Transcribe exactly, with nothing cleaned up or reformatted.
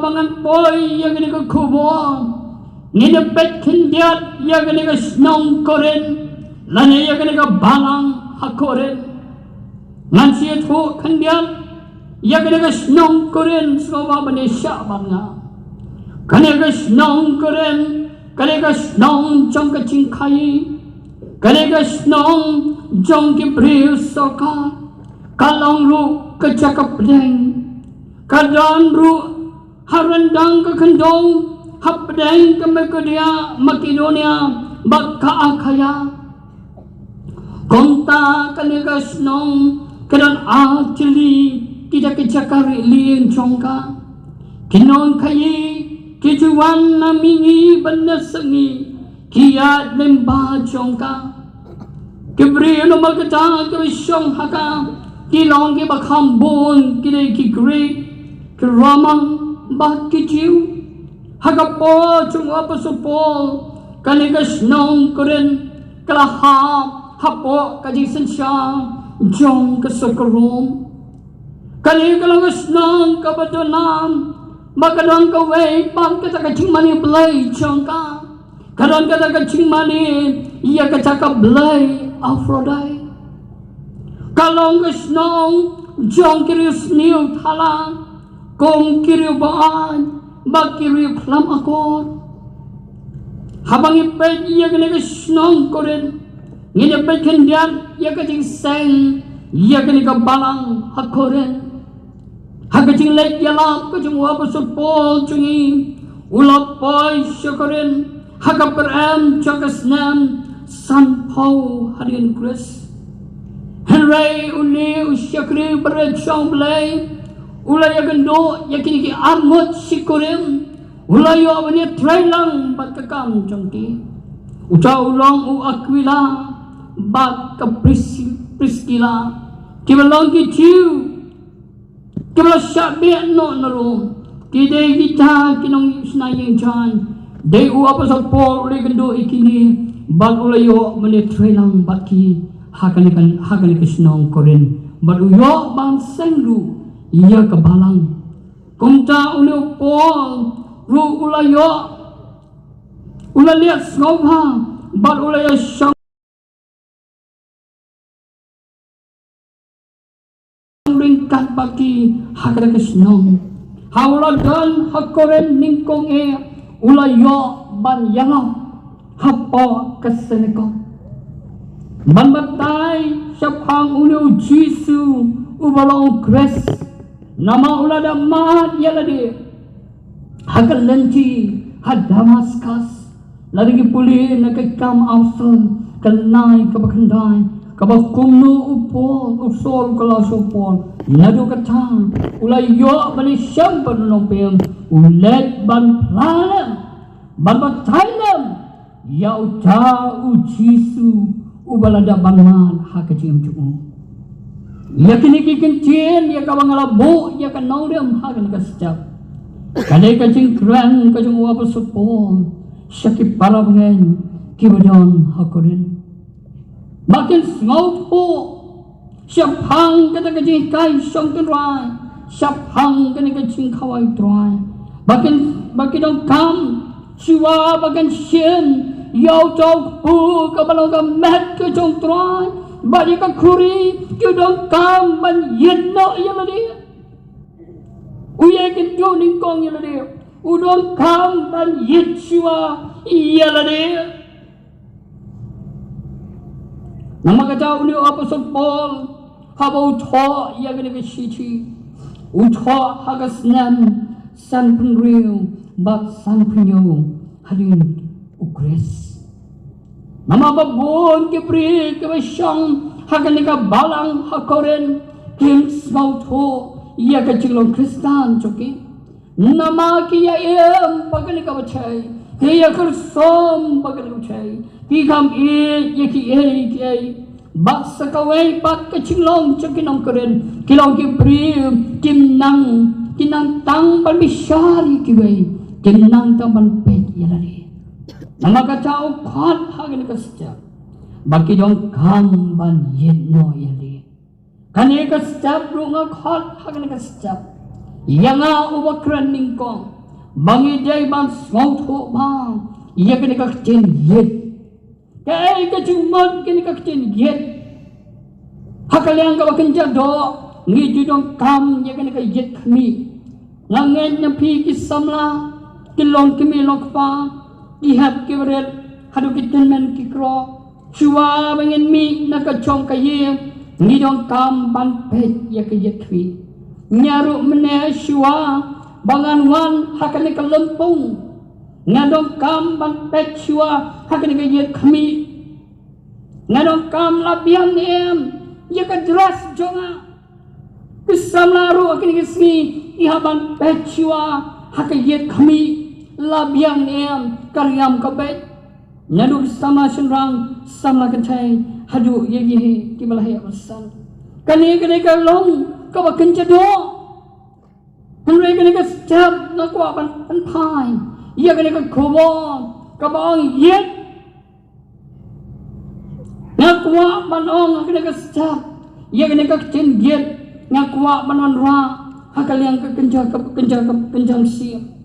ba ngan poi ïa kane ka khubor, ngin ïa peit khyndiat ïa kane ka shnong Korinth lane ïa kane ka balang ha Korinth. Ngan sa ïathuh khyndiat ïa kane ka shnong Korinth sngewbha ban ïa shah bad nga. Kane ka shnong Korinth, kane ka shnong jong ka jingkhaïi, kane ka shnong jong ki briew sorkar, ka long ruh ka jaka pdeng. Ka don ruh ha ryndang ka khyndew, hapdeng ka Makedonia, Makedonia bad ka Akhaia. Kumta kane ka shnong ka don ar tylli kita ki jaka rieh lieng jong ka. Ki nongkhaïi ki ju wan na mihngi bad na sngi, ki ïaid lyngba jong ka. Ki briew namar kata kiba shong ha ka ki long kiba kham bun, ki dei ki Grik, ki Roman bad ki Jiw. Ha ka por jong u Apostol Paul, kane ka shnong Korinth ka la hap hapoh ka jingsynshar jong ka sorkar Rom. Kane ka long ka shnong kaba don nam, ba ka don kawei pat kata ka jingmane blei jong ka. Ka don kata ka jingmane ïa kata ka blei Aphrodite. Ka long ka shnong jong ki riewsniew thala, kum ki riewbaai bad ki riewkhlem akor. Haba ngi peit ïa kane ka shnong Korinth, ngin ïa peit khyndiat ïa ka jingseng ïa kane ka balang ha Korinth. Ha ka jingleit ïalap ka jong u Apostol Paul jong ngi, u la poi sha Korinth ha ka pyrem jong ka snem sanphew hadien Khrist. Hynrei une u shakri bret jong U Blei u la ïakynduh ïa kine ki arngut shi kurim, u la ïoh ban ïatrei lang bad ka kam jong ki. Uta u long u Akwila bad ka Pris-, Priskila, kiba long ki Jiw, kiba la shah beh noh na Rom. Ki dei kita ki nongshna ïing jaiñ. Dei u Apostol Paul u la ïakynduh ïa kine bad u la ïoh ban ïatrei lang bad ki ha kane ka, ha kane ka shnong Korinth. Bad u ïoh ban seng ruh ïa ka balang. Kumta une u Paul ruh u la ïoh, u la leit sngewbha bad u la ïashong ryngkat bad ki ha kata ka shnong. Ha u la don ha Korinth nyngkong eh u la ïoh ban ïalap hapoh ka synagog ban batai shaphang une u Jisu uba long u Khrist. Namar u la dap mad ïa lade ha ka lynti ha Damaskus. Lada ngi pule na Ki Kam Apostol ka lynnai kaba khyndai, kaba kumno u Paul, u Saul u la shu Paul. Naduh kata u la ïoh ban ïashem bad u nongpynim, u leit ban phla lem, ban batai lem ïa uta u Jisu uba la dap ban mad ha ka jingim jong u. Ïa kine ki kyntien ïa kaba nga la buh ïa ka nongrim ha kane ka step. Ka dei ka jingkren ka jong u Apostol Paul sha ki para bangeit kiba don ha Korinth, ba kin sngewthuh shaphang kata ka jinghikai shong Trai, shaphang kane ka jingkhawai Trai. Ba kin, ba ki donkam shuwa ba kan shim ïa uta u kpu kaba long ka met ka jong Trai, bad ïa ka khuri, ki donkam ban ïit noh ïa lade. U ïai kyntu nyngkong ïa lade, u donkam ban ïit shuwa ïa lade. Namar kata une u Apostol Paul haba u thoh ïa kane ka shithi, u thoh ha ka snem sanphew hynriew bad sanphew hynñiew hadien u Khrist. Namar ba bun ki briew kiba shong ha kane ka balang ha Korinth kim sngewthuh ïa ka jinglong Khristan jong ki. Namar ki ïa im bad kane kaba shai, ki ïa kyrshan bad kane kaba shai, ki kham ïeit ïa kiei kiei. Bad sa kawei pat ka jinglong jong ki nong Korinth, ki long ki briew kim nang, ki nang tang ban bishar ïa kiwei, kim nang tang ban peit ïa lade. Namar kata u khot ha kane ka step ba ki donkam ban ïit noh ïa lade. Kane ka step ruh nga khot ha kane ka step Ïa nga uba kren nyngkong, ba ngi dei ban sngewthuh bha ïa kane ka ktien ïit. Kaei ka jingmut kane ka ktien ïit? Ha ka liang kaba kynja doh, ngi ju donkam ïa kane ka ïit khmih. Nga ngeit na phi ki samla, ki long kmie long kpa, ki hep ki barit, haduh ki tymmen ki kro. Shuwa ba ngin mih na ka jong ka ïing, ngi donkam ban peit ïa ka ïit khmih. Nga ruh mynne shuwa ba ngan wan ha kane ka lympung, nga donkam ban peit shuwa ha kane ka ïit khmih. Nga donkam la biang ne em ïa ka dress jong nga. Ki samla ruh ha kine ki sngi ki hap ban peit shuwa ha ka ïit khmih, la biang ne em ka riam ka beit. Naduh ki samla shynrang, samla kynthei, haduh ïa kiei kiei kiba la heh ban san. Kane ka dei ka long kaba kynja doh. Hynrei kane ka step nga kwah ban pynphai ïa kane ka khubor kaba ong ïit. Nga kwah ban ong ha kane ka step ïa kane ka ktien ïit, nga kwah ban wanrah ha ka liang ka kynja, ka kynja, ka kynja mynsiem.